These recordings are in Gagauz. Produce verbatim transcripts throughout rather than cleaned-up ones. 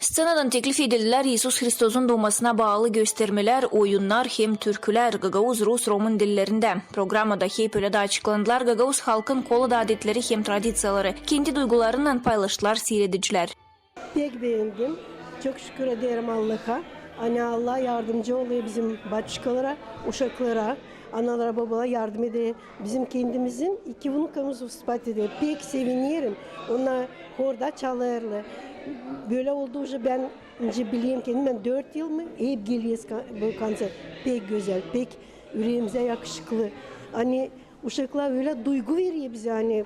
Sţenadan teklif edildilär İisus Hristosun duumasına baalı göstermelär, oyunnar hem türkülär gagauz, rus, romın dillerindä. Programada hep ölä dä açıklandılar gagauz halkın Kolada adetleri hem tradiţiyaları. Kendi duygularınnan paylaştılar siiredicilär. Pek beendim. Çok şükür ederim Allaha. Ani Allah yardımcı olêr bizim batuşkalara, uşaklara, analara, bobalara yardım eder. Bizim kendimizin iki vnukamız vıstupat eder. Pek sevinerim. Onnar horda çalêrlar. Bölä oldu uje, bän nicä bilerim kendim, bän dört yıl mı hep geleriz ka-, bu koncert. Pek gözäl, pek üreemizä yakışıklı. Ani uşaklar ölä duygu verer bizä, ani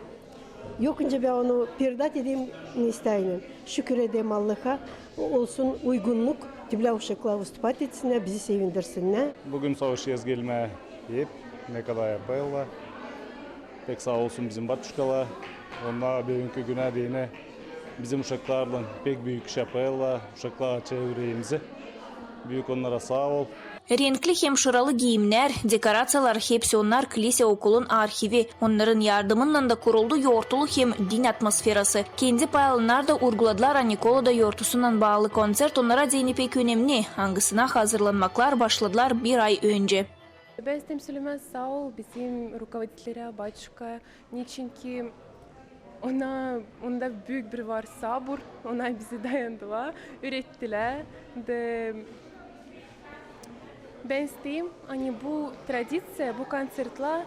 yok nicä bän onu perdat edeyim ne isteerim. Şükür ederim Allaha, olsun uygunnuk, te bilä uşaklar vıstupat etsinnär, bizi sevindirsinnär. Büün savaşêrız gelmää hep, ne kadar yapêrlar. Pek saa olsun bizim batuşkalar. Onnar büünkü günä deyni bizim uşaklarlan pek büük iş yapêrlar. Uşaklar açêr üreemizi. Büük onnara saa ol. Renkli hem şıralı giimnär, dekoraţiyalar, hepsi onnar Klise okulun arhivi. Onnarın yardımınnan da kuruldu yortulu hem din atmosferası. Kendi paylarında urguladılar, ani Kolada yortusunnan baalı koncert onnara deyni pek önemni, angısına hazırlanmaklar başladılar bir ay öncä. Bän isteerim sölemää saa ol bizim rukovoditelä, batuşka, neçinki ona, onda büük bir var sabur, ona bizi dayandılar, üürettilär. Da bän isteerim, ani bu tradiţiya, bu koncertlar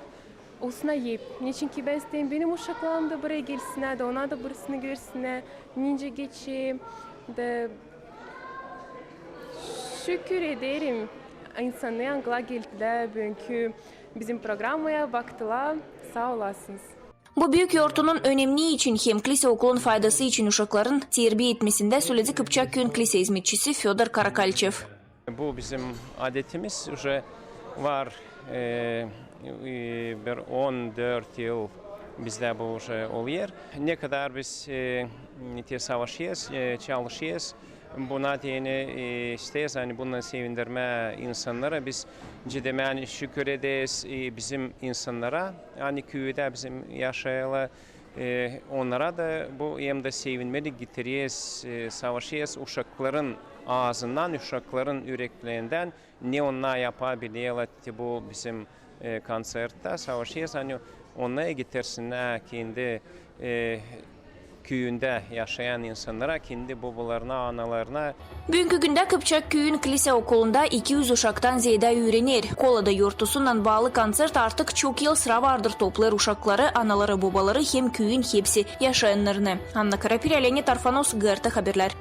olsun hep. Neçinki bän isteerim, benim uşaklarım da buraya gelsinnär da, onnar da burasını görsinnär, nicä geçer. Da şükür ederim insannara, angılar geldilär büünkü bizim programaya, baktılar. Saa olasınız. Bu büük yortunun önemni için hem Klise okulun faydası için uşakların terbiä etmesindä söledi Kıpçak küüyün Klise izmetçisi Födor Karakalçev. Bu bizim adetimiz uje var, e, e, bir on dört yıl bizdä bu uje olêr. Ne kadar biz, e, te savaşêrız, e, çalışêrız, buna deyni, e, isteeriz, ani bununnan sevindirmää insannarı. Biz cidden şükür ederiz, e, bizim insannara, ani küüdä bizim yaşêêrlar, e, onnara da bu hem dä sevinmeli, getireriz, e, savaşêrız uşakların aazından, uşakların üreklerinden, ne onnar yapabilerlär, te bu bizim, e, konserttä savaşêrız, ani onnarı getirsinnär kendi, e, küüyündä yaşayan insannara, kendi bobalarına, analarına. Büünkü gündä Kıpçak küüyün Klise okulunda iki üz uşaktan zeedä üürener. Kolada yortusunnan baalı koncert artık çok yıl sıra vardır toplêêr uşakları, anaları, bobaları hem küüyün hepsi yaşayannarını. Anna Karapirä, Leonid Arfanos, GRT Haberlär.